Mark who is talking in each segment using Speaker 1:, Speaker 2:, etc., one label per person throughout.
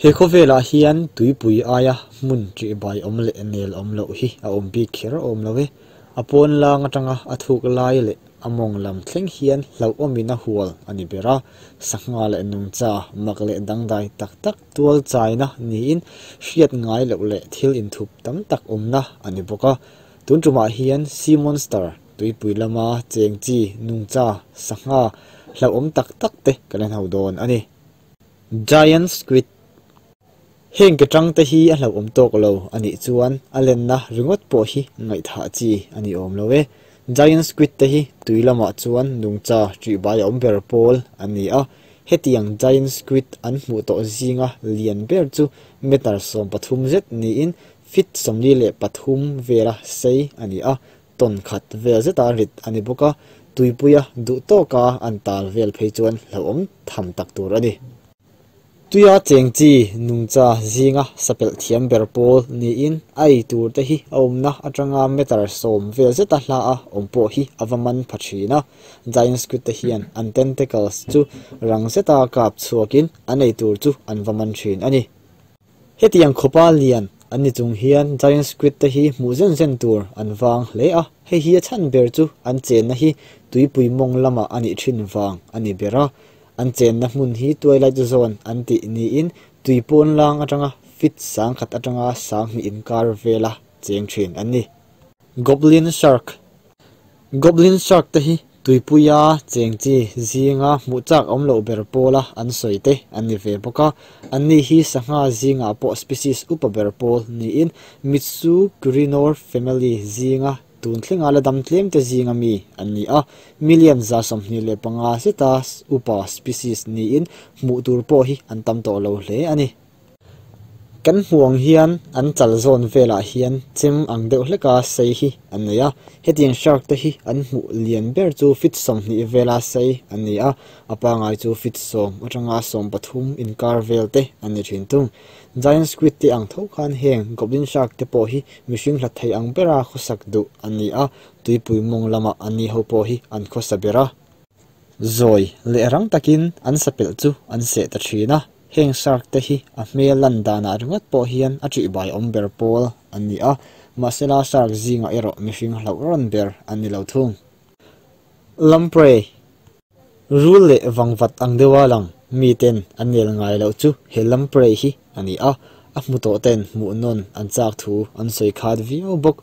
Speaker 1: He khawvelah hian tuipui aia hmun ṭihbai awm leh nel awm loh hi a awm bik kher awm lo e. A pawn lang aṭanga a thuk lai leh a mawng lam thleng hian hlauhawmin a hual a ni ber a. Sangha leh nungcha mak leh dangdai tak tak tual chaina niin hriat ngai loh leh thil inthup tam tak awmna a ni bawk a. Tun ṭumah hian Sea Monster tuipui lama cheng chi nungcha sangha hlauhawm tak tak te kan en ho dawn a ni. Giant Squid Heng ke tang te hi a hlauhawm tawk lo a nih chuan a lenna ringawt pawh hi ngaihthah chi a ni awm lo e. Giant Squid te hi tui lamah chuan nungcha ṭihbai a awm ber pawl an ni a. Hetiang Giant Squid an hmuh tawh zinga lian ber chu meter 13 zet niin feet 43 vela sei a ni a, tawn khat vel zeta rit a ni bawk a, tuipuia duh tawka an tal vel phei chuan hlauhawm tham tak tur a ni. Tuia cheng chi nungcha zinga sapelh thiam ber pawl niin a ei tur te hi a awmna atanga meter 10 vel zeta hla a awm pawh hi a va man pha thin a. Giant squid te hian an tentacles chu rang zeta kap chhuakin an ei tur chu an va man thin a ni. Hetiang khawpa lian an ni chung hian giant squid te hi hmuh zen zen tur an vang hle a, hei hi a chhan ber chu an chenna hi tuipui mawng lamah a nih thin vang a ni ber a. An chenna hmun hi twilight zone an tih niin tui pawn lang atanga feet 1000 atanga 2000 inkar vela cheng thin an ni. Goblin shark Goblin shark te hi tuipuia cheng chi zinga hmuh chak awm loh ber pawla an sawi te an ni ve bawk a. An ni hi sangha zinga pawh species upa ber pawl niin Mitsukurinor family zinga tun thlenga la dam tlem te zinga mi an ni a. Million 125 zeta upa species niin hmuh tur pawh hi an tam tawh lo hle a ni. Kan hmuang hian an chal zawn velah hian chem ang deuh hleka sei hi an nei a. Hetiang shark te hi an hmuh lian ber chu feet 20 vela sei an ni a. A pangai chu feet 10 atanga 13 inkar vel te an ni thin thung. Giant squid te ang tho khan heng goblin shark te pawh hi mihring hlat thei ang bera khawsak duh an ni a. Tuipui mawng lamah an ni ho pawh hi an khawsa ber a. Zawi leh rang takin an sapelh chu an seh ta thin a. Heng shark te hi a hmel lan danah ringawt pawh hian a ṭihbai awm ber pawl an ni a. Mahsela shark zinga erawh mihring hlauh rawn ber an ni lo thung. Lamprey Rul leh vangvat ang deuha lang miten an nel ngai loh chu he lamprey hi a ni a. A hmu tawh ten hmuh nawn an chak thu an sawi khat viau bawk.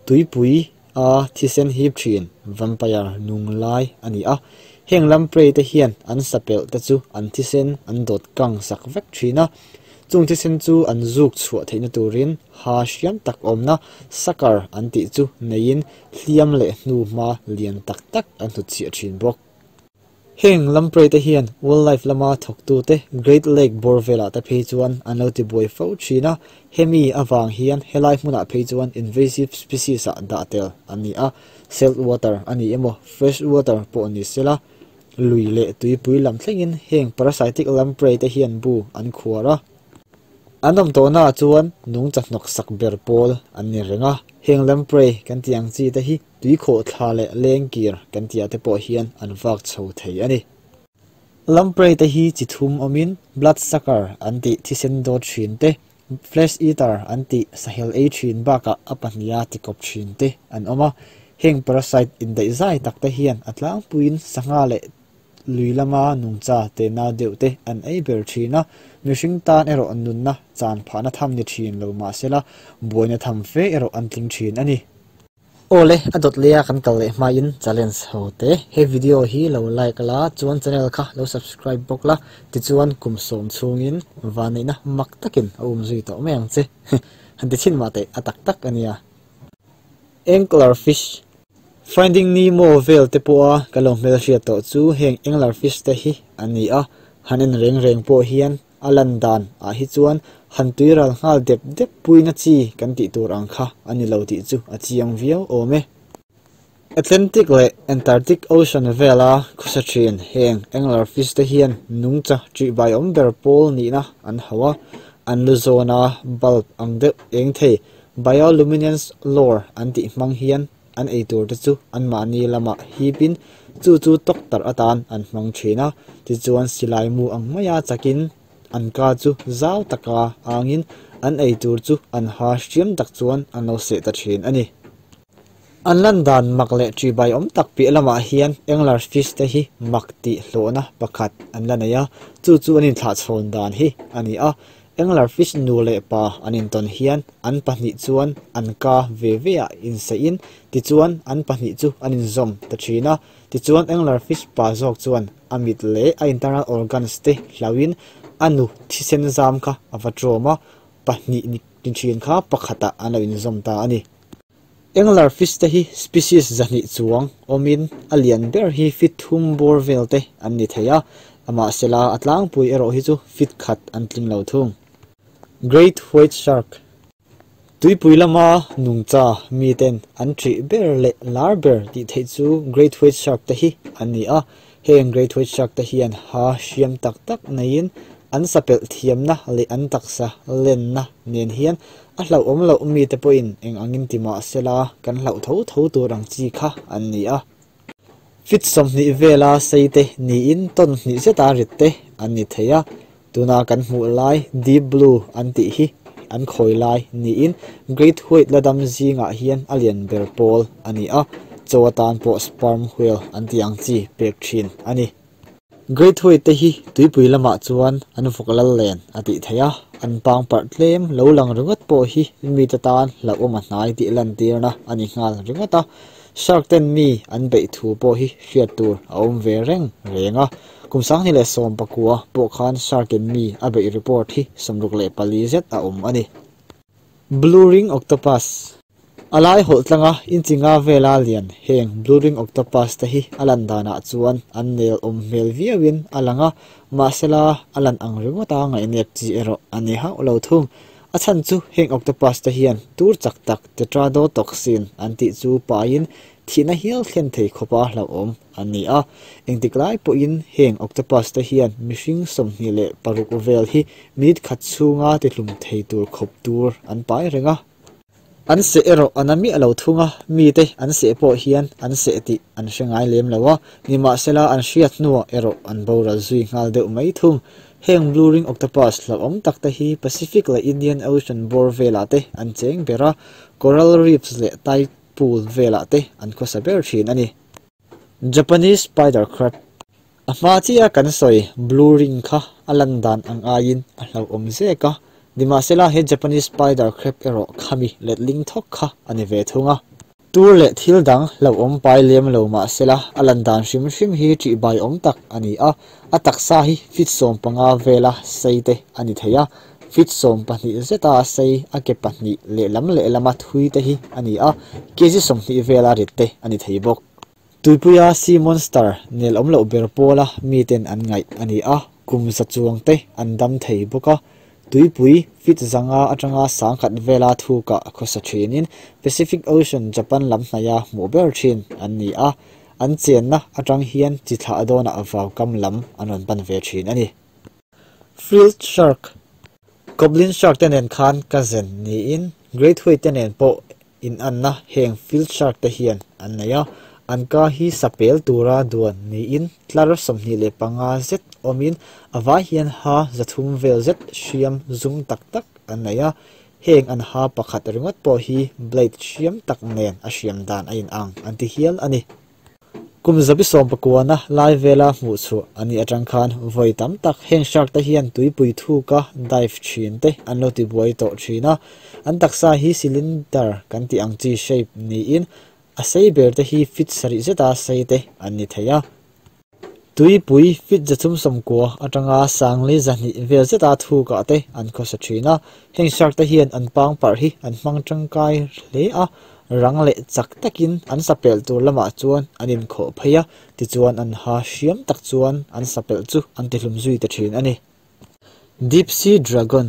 Speaker 1: Tuipui a thisen hip thin vampire nung lai a ni a. Heng lamprey te hian an sapelh te chu an thisen an dawt kang sak vek thin a. Chung thisen chu an zuk chhuah theihna turin ha hriam tak awmna sucker an tih chu neiin hliam leh hnu hma lian tak tak an hnutchhiah thin bawk. Heng lamprey te hian wildlife lama thawktu te Great Lake bawr velah te phei chuan an lo tibuai fo thin a. Hemi awang hian helai hmunah phei chuan invasive species ah dah tel an ni a. Salt water a ni emaw fresh water pawh ni sela lui leh tuipui lam thlengin heng parasitic lamprey te hian bu an khuar a. An awm tawhna chuan nungcha hnawk sak ber pawl an ni reng a. Heng lamprey kan ti ang chi te hi tui khawh thla leh leng kir kan tia te pawh hian an vak chho thei a ni. Lamprey te hi chi thum awmin blood sucker an tih thisen dawt thin te, flesh eater an tih sahel ei thin bakah a pahniha tikawp thin te an awm a. Heng parasite indaih zai tak te hian a tlangpuiin sangha leh lui lama nungcha te na deuh te an ei ber thin a. Mihring tan erawh nunna chan phahna tham ni thin lo mahsela buaina tham fe erawh an tling thin a ni. Awle a dawt lea kan kal leh hmain challenge ho te. He video hi lo like la chuan channel kha lo subscribe bawk la tichuan kum sawm chhungin vaneihna mak takin a um zui tawh mai ang che. Han ti chin mah te a tak tak ania. Angler fish Finding Nemo vel te pawha kan lo hmel hriat tawh chu heng angler fish te hi an ni a. Han en reng reng pawh hian a lan dan ah hi chuan han tuiral nghal dep dep puina chi kan tih tur ang kha a ni lo tih chu a chiang viau awm e. Atlantic leh Antarctic Ocean vela khawsa thin heng angler fish te hian nungcha ṭihbai awm ber pawl nihna an hauh a. An lu zawna bulb ang deuh eng thei bioluminescence lure an tih hmang hian an ei tur te chu an mahni lamah hipin chu chu tawk tar atan an hmang thin a. Tichuan silai mu ang maia chakin an ka chu zau taka angin an ei tur chu an ha hriam tak chuan an lo seh ta thin a ni. An lan dan mak leh ṭihbai awm tak piah lamah hian angler fish te hi mak tih hlawhna pakhat an la nei a, chu chu an inthlahchhawn dan hi a ni a. Angler fish nu leh pa an intawn hian an pahnih chuan an ka ve ve ah inseihin tichuan an pahnih chu an inzawm ta thin a. Tichuan angler fish pa zawk chuan a mit leh a internal organs te hlauhin a nu thisen zam kha a va tawm a, pahnih ni thin kha pakhatah an lo inzawm ta a ni. Angler fish te hi species 200 chuang awmin a lian ber hi feet thum bawr vel te an ni thei a, amahsela a tlangpui erawh hi chu feet khat an tling lo thung. Great White Shark Tuipui lama nungcha miten an ṭih ber leh lar ber tih theih chu Great White Shark te hi an ni a. Heng Great White Shark te hian ha hriam tak tak neiin an sapelh thiamna leh an taksa lenna nen hian a hlauhawm loh mite pawhin eng angin ti mahsela kan hlauh tho tho tur ang chi kha an ni a. Feet 20 vela sei te niin ton hnih zeta rit te an ni thei a. Tuna kan hmuh lai Deep Blue an tih hi an khawi lai niin Great White la dam zingah hian a lian ber pawl a ni a. Chaw atan pawh sperm whale an tih ang chi pek thin a ni. Great White te hi tuipui lamah chuan an vawk lal len a tih theih a, an pang parh tlem lo lang ringawt pawh hi mite tan hlauhawm a hnai tih lantirna a ni nghal ringawt a. Shark ten mi an beih thu pawh hi hriat tur a awm ve reng reng a. Kum 2019 pawh khan shark in mi a beih report hi 64 zet a awm a ni. Blue Ring Octopus A lai hawlh tlanga inchi nga vela lian heng Blue Ring Octopus te hi a lan danah chuan an nel awm hmel viauin a lang a, mahsela a lan ang ringawta ngaihnep chi erawh a ni hauh lo thung. A chhan chu heng octopus te hian tur chak tak tetrodotoxin an tih chu paiin thihna hial thlen thei khawpa hlauhawm an ni a. Engtik lai pawhin heng octopus te hian mihring 26 vel hi minute khat chhunga tihlum thei tur khawp tur an pai reng a. An seh erawh an a miah lo thung a, mite an seh pawh hian an seh tih an hre ngai lem lo a, nimahsela an hriat hnuah erawh an boral zui nghal deuh mai thung. Heng Blue Ring Octopus hlauhawm tak te hi Pacific leh Indian Ocean bawr velah te an cheng ber a, coral reefs leh tide pool velah te an khawsa ber thin a ni. Japanese Spider Crab A hma chiah kan sawi Blue Ring kha a lan dan ang aiin a hlauhawm zek a, nimahsela he Japanese Spider Crab erawh khami letling thawk kha a ni ve thung a. Tur leh thil dang hlauhawm pai lem lo mahsela a lan dan hrim hrim hi ṭihbai awm tak a ni a, a taksa hi feet 15 vela sei te a ni thei a, feet 12 zeta sei a ke pahnih lehlam lehlama thui te hi a ni a, kg 20 vela rit te a ni thei bawk. Tuipuia sea monster nel awm loh ber pawla miten an ngaih a ni a, kum za chuang te an dam thei bawk a. Tuipui feet 500 atanga 1000 vela thukah khawsa thinin Pacific Ocean Japan lam hnaia hmuh ber thin an ni a, an chenna atang hian chi thlah dawnah vau kam lam an rawn pan ve thin a ni. Frilled Shark Goblin Shark te nen khan cousin niin Great White te nen pawh in anna heng frilled shark te hian an nei a, an ka hi sapel tura duan niin tlar 25 zet awmin a vai hian ha 300 vel zet hriam zum tak tak an nei a, heng an ha pakhat ringawt pawh hi blade hriam tak nen a hriam dan a in ang an ti hial a ni. Kum 19 lai vela hmuh chhuah an nih atang khan vawi tam tak heng shark te hian tuipui thuka dive thin te an lo ti buai tawh thin a, an taksa hi cylinder kan tih ang chi shape niin a sei ber te hi feet 7 zeta sei te an ni thei a. Tuipui feet 390 atanga 200 vel zeta thukah te an khawsa thin a, heng shark te hian an pang parh hi an hmang tangkai hle a, rang leh chak takin an sapelh tur lamah chuan an inkhawh phei a, tichuan an ha hriam tak chuan an sapelh chu an tihlum zui ta thin a ni. Deep Sea Dragon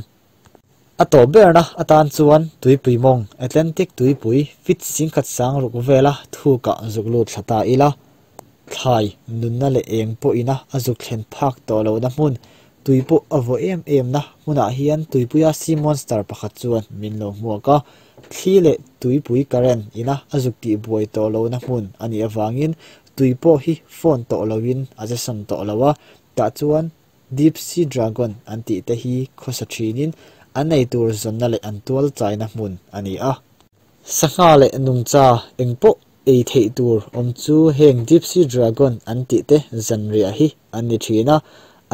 Speaker 1: A tawp berna atan chuan tuipui mawng Atlantic tuipui feet 10,600 vela thukah zuk lut thla ta ila, thlai nunna leh eng pawh ina a zuk thlen phak tawh lohna hmun tui pawh a vaw em em na hmunah hian tuipuia sea monster pakhat chuan min lo hmuak a, thli leh tuipui current ina a zuk tih buai tawh lohna hmun a nih avangin tui pawh hi fawn tawh loin a che sawn tawh lo a, tah chuan Deep Sea Dragon an tih te hi khawsa thinin an ei tur zawnna leh an tual chaina hmun a ni a. Sangha leh nungcha engpawh ei theih tur awm chu heng Deep Sea Dragon an tih te zanriah hi an ni thin a,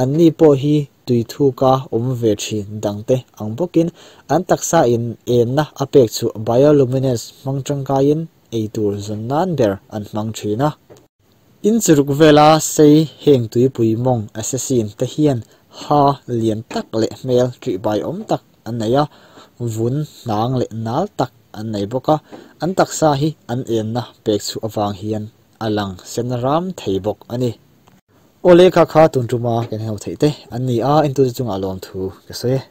Speaker 1: anni pawh hi tui thuka awm ve thin dangte ang bawkin an taksa in enna a pek chhuah bioluminescence hmang tangkaiin ei tur zawn nan ber an hmang thin a. Inch ruk vela sei heng tuipui mawng assassin te hian ha lian tak leh hmel ṭihbai awm tak an nei a, vun hnang leh nal tak an nei bawk a, an taksa hi an enna pek chhuah avang hian a lang sen ram thei bawk a ni. Aw lehkha kha tun tuma kan hau theih te an ni a, entute chungah lawmthu ka sawi e.